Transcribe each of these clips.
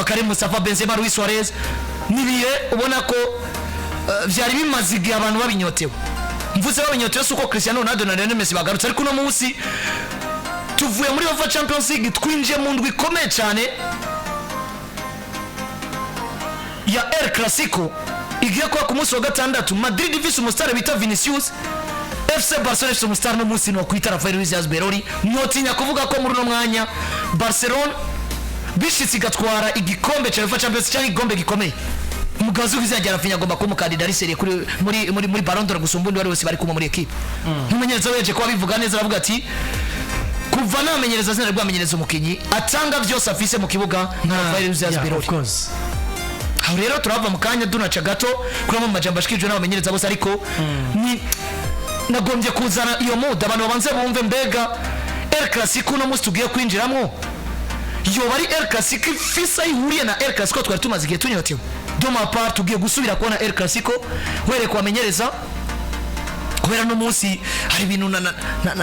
Karim Mustafa Benzema, Luis Suarez. Nibihe ubona ko vyari bimaze igihe abantu babinyotewe. Mvuze babinyotewe si uko Cristiano Ronaldo na Lionel Messi bagarutse, ariko uno munsi tuvuye muri UEFA Champions League, twinjiye mu ndwi ikomeye cyane ya El Clasico igiye kuba ku munsi wa gatandatu. Madrid ifise umusitari bita Vinicius, FC Barcelona ifise umusitari n'umunsi ni kwita Rafael Luis Diaz Berori. Ntotinya kuvuga ko muri uno mwanya Barcelona bishitse igatwara igikombe cya UEFA Champions cyangwa igikombe gikomeye, umugabo uzwi izina rya Raphinha agomba kuba umukandida ari sérieux kuri muri Ballon d'Or gusumba undi wari wese bari kumwe muri equipe. Nk'umumenyereza weje kuba bivuga neza, aravuga ati: "Kuva namenyereza, zina rwamenyereza umukinyi atanga byose afise mu kibuga nka Rafael Luis Diaz Yeah, Berori." of course. Aho rero turava mu kanya, dunaca gato kuri amwe mu majambo ashikirijwe n'abamenyereza bose, ariko ni nagombye kuzana iyo mood, abantu babanze bumve mbega El Clasico uno munsi tugiye kwinjiramo yoba ari El Clasico ifise aho ihuriye na El Clasico twari tumaze igihe tunyotewe. De ma part, tugiye gusubira kubona El Clasico uhereye ku bamenyereza, kubera no munsi hari ibintu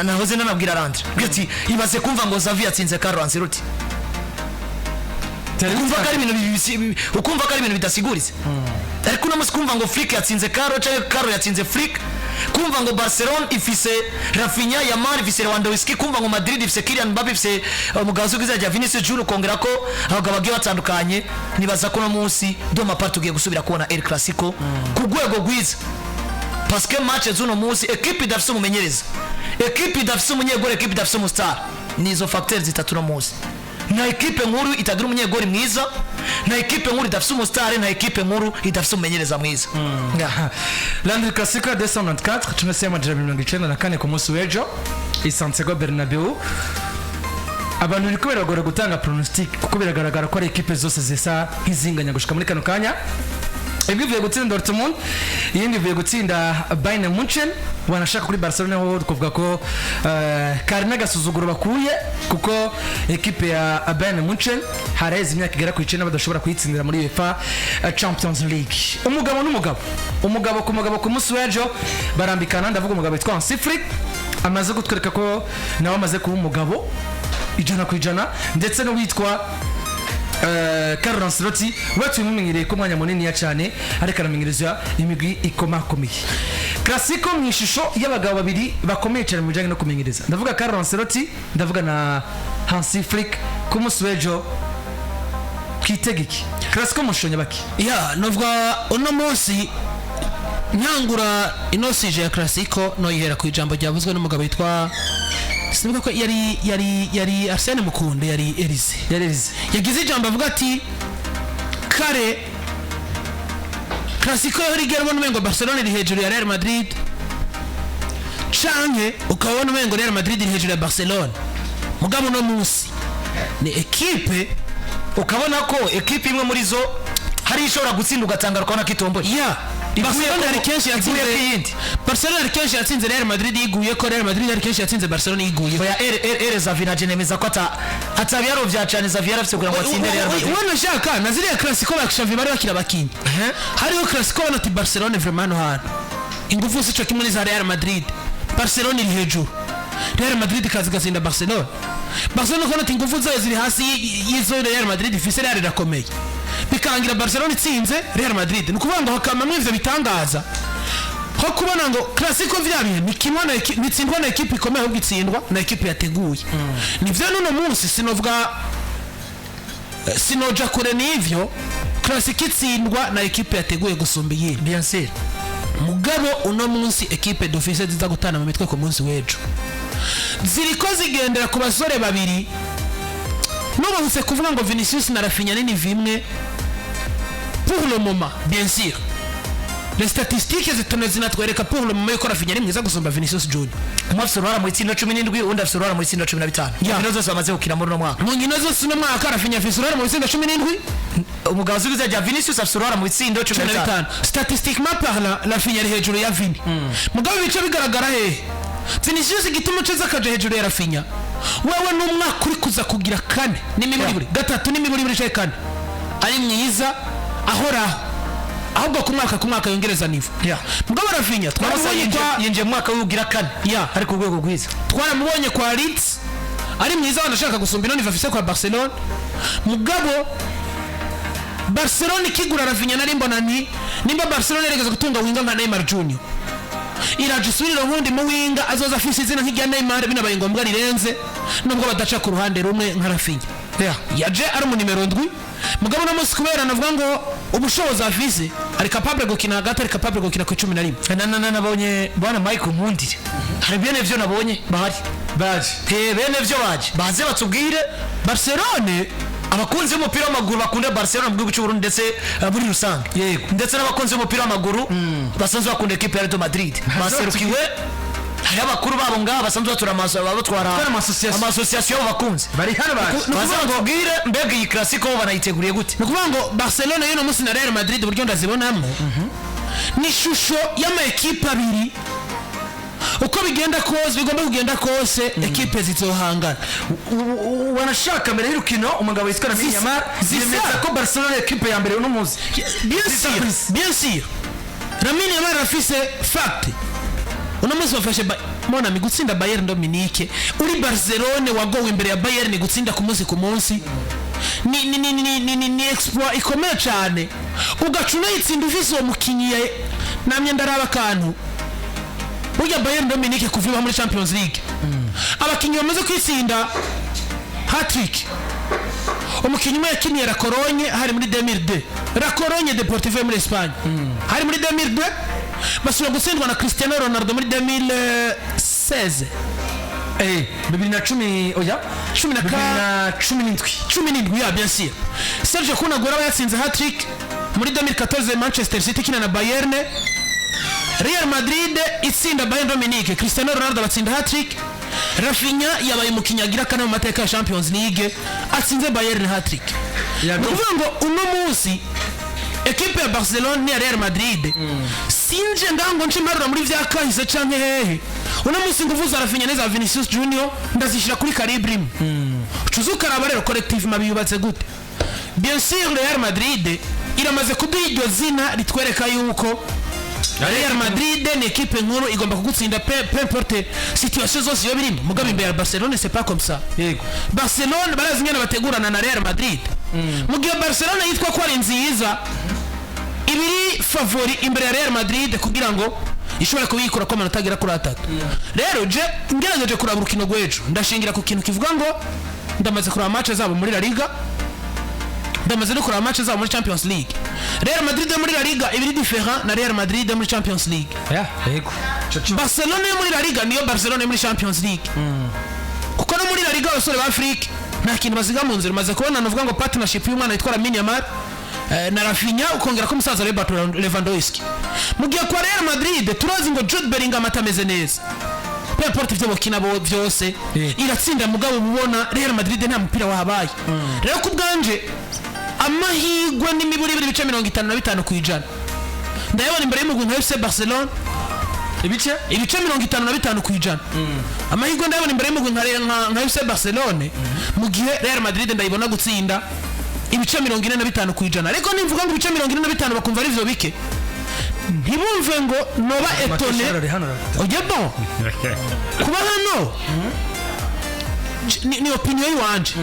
nahoze nanabwira Landry. Mbwira ati: "Ibaze kumva ngo Xavi yatsinze Carlo Ancelotti, ukumva ko ari ibintu ukumva ko ari ibintu bidasiguritse." Ariko uno munsi kumva ngo Flick yatsinze Carlo cyangwa Carlo yatsinze Flick, kumva ngo Barcelona ifise Raphinha, Yamal, ifise Lewandowski, kumva ngo Madrid ifise Kylian Mbappe, ifise umugabo uzwi izina rya Vinicius Junior, ukongera ko abagabo bagiye batandukanye, nibaza ko uno munsi de ma part tugiye gusubira kubona El Clasico ku rwego rwiza, parce que match z'uno munsi, equipe idafise umumenyereza, equipe idafise umunyegori, equipe idafise umustar, ni izo facteurs zitatu. Uno munsi nta ekipe nkuru itagira umunyegori mwiza, nta ekipe nkuru idafise umustar, nta ekipe nkuru idafise umumenyereza mwiza. Yeah. Landry, Clasico ya 294 cyangwa se 294 ku munsi w'ejo i Santiago Bernabeu, abantu biriko biragora gutanga pronostic kuko biragaragara ko ari ekipe zose zisa nk'izinganya gushika muri kano kanya. Imwe ivuye gutsinda Dortmund, iyindi ivuye gutsinda Bayern Munchen. Wanashaka kuri Barcelona ho twavuga ko kari n'agasuzuguro bakuye, kuko ekipe ya Bayern Munchen haraheze imyaka igera ku 9 badashobora kuyitsindira muri UEFA Champions League. Umugabo n'umugabo, umugabo ku mugabo, ku munsi w'ejo barambikana. Ndavuga umugabo witwa Hansi Flick, amaze kutwereka ko nawe amaze kuba umugabo 100%, ndetse n'uwitwa Carlo Ancelotti, we tubimumenyereye ko umwanya munini cyane ariko aramenyereza imigwi ikomakomeye. Clasico mu ishusho y'abagabo babiri bakomeye cyane mu bijyanye no kumenyereza, ndavuga Carlo Ancelotti, ndavuga na Hansi Flick, ku munsi w'ejo twitege iki? Clasico mu shusho nyabaki? Ya, novuga uno munsi ntangura ino sujet ya Clasico, noyihera ku ijambo ryavuzwe n'umugabo witwa, sinibuka ko yari Arsene Mukunde, yari Elise. Yareze. Yagize ijambo avuga ati: "Kare Clasico yahora igera ubona umengo Barcelona iri hejuru ya Real Madrid, canke ukabona umengo Real Madrid iri hejuru ya Barcelona. Mugabo uno munsi ni ekipe Ukabona ko ekipe imwe muri zo hari ishobora gutsinda, ugatangara, ukabona ko itomboye. Ya, Barcelona hari kenshi yatsinze Iguye iyindi. Barcelona hari kenshi yatsinze Real Madrid yiguye ko, Real Madrid hari kenshi yatsinze Barcelona yiguye." Oya, ere ere ere Xavi na nemeza ko ata bya cyane Xavi yarafise kugira ngo atsinde Real Madrid. Wanashaka na ziriya Clasico ba Xavi bari bakiri abakinyi, hariho Clasico ubona ati Barcelona vraiment hano hantu ingufu sico kimwe n'iza Real Madrid, Barcelona iri hejuru. Real Madrid ikaza igatsinda Barcelona. Barcelona ukabona ati ingufu zayo ziri hasi y'izo Real Madrid ifise, Real irakomeye, bikangira Barcelona itsinze Real Madrid. Ni ukuvuga ngo hakamamwo ivyo bitangaza ho kubona ngo Clasico vya bihe ntikinwa na ntitsindwa na ekipe ikomeye, ahubwo itsindwa na ekipe yateguye. Nivyo n'uno munsi sinovuga, sinoja kure n'ivyo, Clasico itsindwa na ekipe yateguye gusumba iyindi. Bien sûr. Mugabo uno munsi ekipe dufise ziza gutana mu mitwe ku munsi w'ejo ziriko zigendera ku basore babiri. Nubahutse kuvuga ngo Vinicius na Raphinha ni vimwe pour le moment. Bien sûr, les statistiques zituna zinatwereka pour le moment yuko Raphinha ari mwiza gusumba Vinicius Junior. Umwe afise uruhara mu itsinda 17, undi afise uruhara mu itsinda 15. Inkino zose bamaze gukina muri uno mwaka. Mu nkino zose uno mwaka, Raphinha afise uruhara mu bitsinda 17. Umugabo uzwi izina rya Vinicius afise uruhara mu bitsindo cumi cumi na na bitanu. bitanu. Statistiquement parlant, Raphinha ari hejuru ya Vini. Mugabo ibice bigaragara hehe? Vinicius igituma uceza akaja hejuru ya Raphinha, wewe n'umwaka uri kuza kugira kane n'imiburiburi, gatatu n'imiburiburi canke kane, ari mwiza ahoraho, ahubwo ku mwaka yongereza niveau. Mugabo Raphinha twaramubonye kwa Yinjiye mu mwaka w'ugira kane ari ku rwego rwiza. Twaramubonye kwa Leeds ari mwiza, wanashaka gusumba ino niveau afise kwa Barcelona. Mugabo Barcelona ikigura Raphinha, nari mbona nti nimba Barcelona yarigeze gutunga winger nka Neymar Junior, iraje isubirira nkundi mu winger azoza afise izina nk'irya Neymar, binabaye ngombwa rirenze, nubwo badaca ku ruhande rumwe nka Raphinha. Yaje ari mu nimero 7, mugabo uno munsi kubera navuga ngo ubushobozi afise, ari capable gukina hagati, ari capable gukina ku 11. Na nabonye bwana Mike Nkundire, hari bene vyo nabonye bahari. Baje. Bene vyo baje, baze batubwire. Barcelone. Abakunzi b'umupira w'amaguru bakunda Barcelona mu gihugu cy'u Burundi ndetse muri rusange, ndetse n'abakunzi b'umupira w'amaguru basanzwe bakunda ekipe ya Real Madrid baserukiwe. Hariho abakuru babo ngaha basanzwe batura amaso, batwara Batwara ama association. Ama association y'abo bakunzi. Bari hano, baje. Baze batubwire, mbega iyi Clasico bo banayiteguriye gute? Ni ukuvuga ngo Barcelona y'uno munsi na Real Madrid, uburyo ndazibonamo, ni ishusho y'ama ekipe abiri. Uko bigenda kose, bigomba kugenda kose, ekipe zizohangana. Wanashaka mbere y'urukino umugabo witwa Lamine Yamal zisa. yemeza ko Barcelona ari ekipe ya mbere uno munsi. Bien sûr, bien sûr, Lamine Yamal arafise fact. Uno munsi bafashe mon ami, gutsinda Bayern de Munich, uri Barcelone wagowe imbere ya Bayern, gutsinda ku munsi ku munsi ni exploit ikomeye cyane, ugaca unayitsinda ufise uwo mukinyi. Namye ndaraba akantu: burya Bayern de Munich kuva iba muri Champions League, abakinyi bamaze kwitsinda hat-trick, umukinnyi umwe yakiniye La Corogne hari muri 2002, La Corogne Deportivo yo muri Espagne, hari muri 2002, basubira gutsindwa na Cristiano Ronaldo muri 2016. 2010, oya. Cumi na 2017. 17, ya, bien sûr. Sergio Kun Aguero yatsinze hat-trick muri 2014, Manchester City ikina na Bayern, Real Madrid itsinda Bayern de Munich, Cristiano Ronaldo batsinda hat-trick. Raphinha yabaye umukinnyi agira kane mu mateka ya Champions League atsinze Bayern hat-trick. Ni ukuvuga ngo uno munsi ekipe ya Barcelone n'iya Real Madrid, sinje ngango nce mparura muri vya kahise canke hehe, uno munsi nguvu za Raphinha n'iza Vinicius Junior ndazishyira kuri calibre imwe. Ucuza ukaraba rero collectivement biyubatse gute. Bien sûr, Real Madrid iramaze kuduha iryo zina ritwereka yuko Real Madrid ni ekipe nkuru, igomba kugutsinda peu importe situation zose iyo birimo. Mugabo imbere ya Barcelone, c'est pas comme ça. Barcelone barazi ingene bategurana na Real Madrid. Mu gihe Barcelone yitwa ko ari nziza, ibiri favori imbere ya Real Madrid kugira ngo ishobore kubiyikura ko amanota agera kuri 3. Rero je ngerageje kuraba urukino rw'ejo, ndashingira ku kintu kivuga ngo ndamaze kuraba match zabo muri La Liga, ndamaze no kuraba match zabo muri Champions League. Real Madrid yo muri La Liga ibiri différent na Real Madrid yo muri Champions League. Ya, yego. Barcelona yo muri La Liga niyo Barcelona yo muri Champions League, kuko no muri La Liga abasore ba Afrique nta kintu basiga mu nzira. Umaze kubona, navuga ngo partnership y'umwana witwa Lamine Yamal na Raphinha, ukongera ko umusaza Robert Lewandowski. Mu gihe kwa Real Madrid turazi ngo Jude Bellingham atameze neza, peu importe ibyo bakina bo byose, iratsinda. Mugabo ubona Real Madrid nta mupira wahabaye. Rero ku bwanje, amahirwe n'imiburi ibiri, ibice 55% ndayabona imbere y'umugwi nka FC Barcelone. Ibice? Ibice 55% amahirwe ndayabona imbere y'umugwi nka FC Barcelone, mu gihe Real Madrid ndayibona gutsinda ibice 45%. Ariko nimvuga ngo ibice 45, bakumva ari vyo bike, ntibumve ngo noba étonné. Ari hano. Oye, bon, kuba hano ni opinion yiwanje.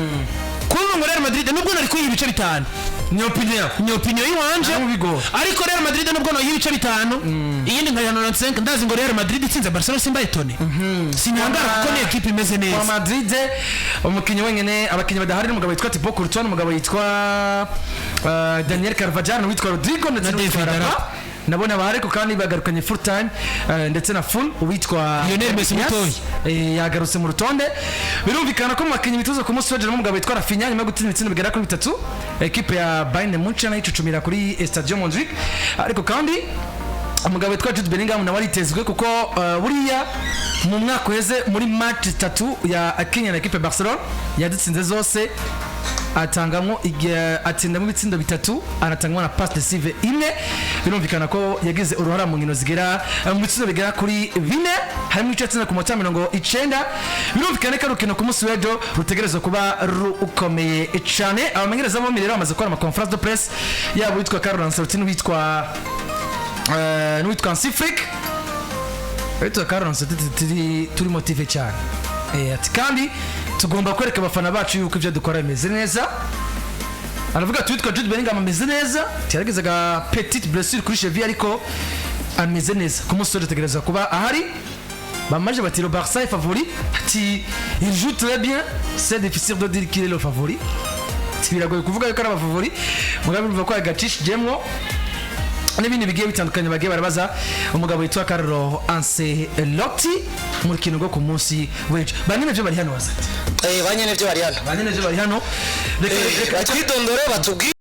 Kuvuga ngo Real Madrid, nubwo nari kuyiha ibice 5, Ni opinion. Ni opinion yiwanje. Nawe ubigora. Ariko Real Madrid, nubwo noyiha ibice 5, iyindi nkayiha 95, ndazi ngo Real Madrid itsinze Barcelona simba étonné, sinangara, kuko ni ekipe imeze Kwa neza. Madrid, umukinnyi wenyine, abakinnyi badahari ni umugabo witwa Thibaut Courtois, n'umugabo witwa Daniel Carvajal, n'uwitwa Rodrigo ndetse Na n'uwitwa David Alaba. Alaba. Nabona bahari, ariko kandi bagarukanye full time ndetse na full uwitwa Lionel Messi Diaz, mutoyi. Yagarutse mu rutonde. Birumvikana ko mu bakinnyi bitoza ku munsi w'ejo harimo umugabo witwa Raphinha, nyuma yo gutsinda ibitsindo bigera kuri bitatu ekipe ya Bayern Munich nayo icucumira kuri Estadio Montjuic. Ariko kandi umugabo witwa Jude Bellingham nawe aritezwe, kuko buriya mu mwaka uheze muri match zitatu ya Kenya na ekipe ya Barcelona yadutsinze zose, atangamo atsindamo ibitsindo bitatu, anatangamo na passe décisive imwe. Birumvikana ko yagize uruhara mu nkino zigera mu bitsindo bigera kuri bine, harimo icyo yatsinze ku munota 90. Birumvikana ko urukino ku munsi w'ejo rutegerezwa kuba rukomeye cyane. Abamenyereza bombi rero bamaze gukora ama conférence de presse, yaba uwitwa Carlo Ancelotti n'uwitwa Hansi Flick. Uwitwa Carlo Ancelotti turi motivé cyane. Ati kandi tugomba kwereka abafana bacu yuko ibyo dukora bimeze neza. Aravuga ati witwa Jude Bellingham ameze neza, yaragize aga petite blessure kuri cheville, ariko ameze neza, ku munsi w'ejo ategereza kuba ahari. Bamaje bati le Barça est favori, ati il joue très bien, c'est difficile de dire qu'il est le favori. Ati biragoye kuvuga yuko ari abafavori, mugabe urumva ko yagacishijemwo n'ibindi bigiye bitandukanye. Bagiye barabaza umugabo witwa Carlo Ancelotti mu rukino rwo ku munsi w'ejo. Banyene byo bari hano, bazati Banyene byo bari hano. Banyene byo bari hano. Reka Batwidondore, batubwire.